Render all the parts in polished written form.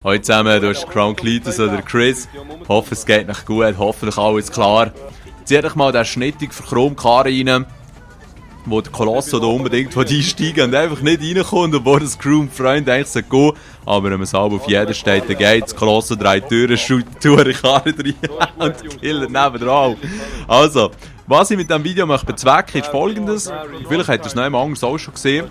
Hallo zusammen, du bist Crown Cletus oder Chris. Ich hoffe, es geht noch gut, hoffentlich alles klar. Zieh dich mal den schnittig verchromten Karren rein, wo der Kolosso da unbedingt einsteigen und einfach nicht reinkommt, obwohl das Crew und Freund eigentlich gehen sollte. Aber wenn man es auf jeder steht, dann geht das Kolosso 3 Türen, schaut die Karre rein und die Killer nebenan. Also, was ich mit diesem Video möchte bezwecken, ist folgendes. Vielleicht habt ihr es noch einmal anders auch schon gesehen.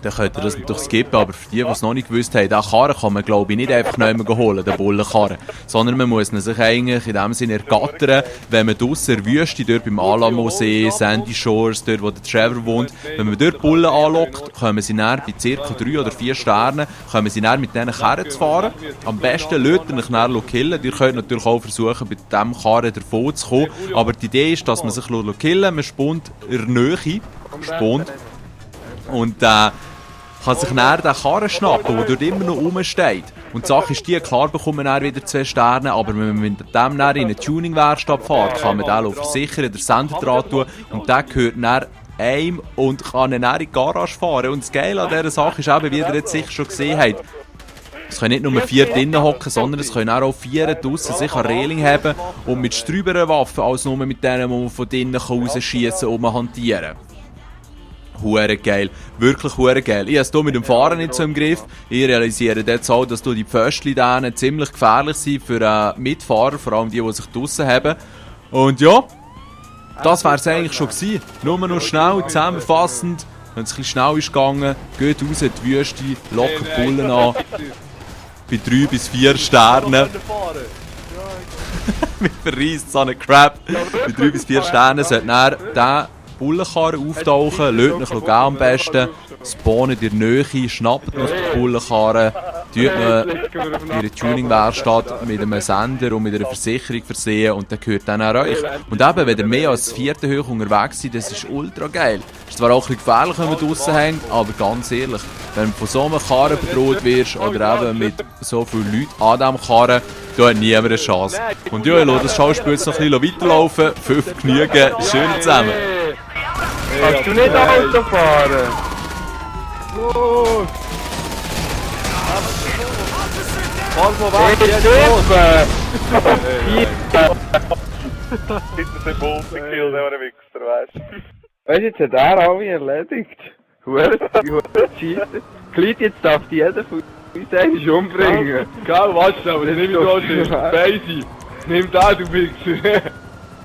Dann könnt ihr das natürlich skippen, aber für die, die es noch nicht gewusst haben, diesen Karren kann man, glaube ich, nicht einfach noch einmal holen, den Bullenkarren. Sondern man muss ihn sich eigentlich in dem Sinne ergattern, wenn man draussen in der Wüste, dort beim Alamo-See, Sandy Shores, dort wo der Trevor wohnt, wenn man dort Bullen anlockt, können sie dann bei ca. 3 oder 4 Sternen, können sie dann mit diesen Karren zu fahren. Am besten lässt ihr euch dann killen. Ihr könnt natürlich auch versuchen, bei diesem Karren davon zu kommen. Aber die Idee ist, dass man sich killen, man spawnt in der Nähe, und kann sich dann den Karren schnappen, der dort immer noch rumsteht. Und die Sache ist die, klar bekommt man dann wieder 2 Sterne, aber wenn man mit dem dann in eine Tuning-Werkstatt fährt, kann man den versichern, den Sender dran tun und der gehört dann einem und kann ihn dann in die Garage fahren. Und das Geile an dieser Sache ist eben, wie ihr jetzt sicher schon gesehen habt, es können nicht nur 4 drinnen hocken, sondern es können auch 4 draussen sich an Reling haben und mit strüberen Waffen, als nur mit denen, die man von drinnen rausschiessen und hantieren kann. Hure geil, wirklich hure geil. Ich habe es hier mit dem Fahren nicht so im Griff. Ich realisiere jetzt auch, dass die Pföstchen da ziemlich gefährlich sind für Mitfahrer, vor allem die sich draussen haben. Und ja, das wäre es eigentlich schon gewesen. Nur noch schnell, zusammenfassend, wenn es ein bisschen schnell ist gegangen, geht raus in die Wüste, locker Bullen an. Bei 3 bis 4 Sternen. Mit verreist so einen Crap. Bei 3 bis 4 Sternen sollte dann der Bullenkarren auftauchen, lasst euch am besten, spawnen in der Nähe, schnappt euch die Bullenkarren, tut in ihre Tuning-Werkstatt mit einem Sender und mit einer Versicherung versehen und dann gehört dann auch euch. Und eben, wenn ihr mehr als 4. hoch unterwegs seid, das ist ultra geil. Ist zwar auch ein bisschen gefährlich, wenn man draussen hängt, aber ganz ehrlich, wenn du von so einem Karren bedroht wirst oder eben mit so vielen Leuten an diesem Karren, da hat niemand eine Chance. Und ja, ich lasse das Schauspiel jetzt noch ein bisschen weiterlaufen, 5 Genügen, schön zusammen. Kannst du nicht Auto fahren? Los! Fahr mal weg, jetzt los! Hinten sind Bullen gekillt, der Wichser, weißt du? Weißt du, jetzt hat er alle erledigt. Hure Cheater. Kleid, jetzt darf die jeder von uns eigentlich umbringen. Gell, warte, aber das nimm ich so schön. Basie, nimm da, du Wichser.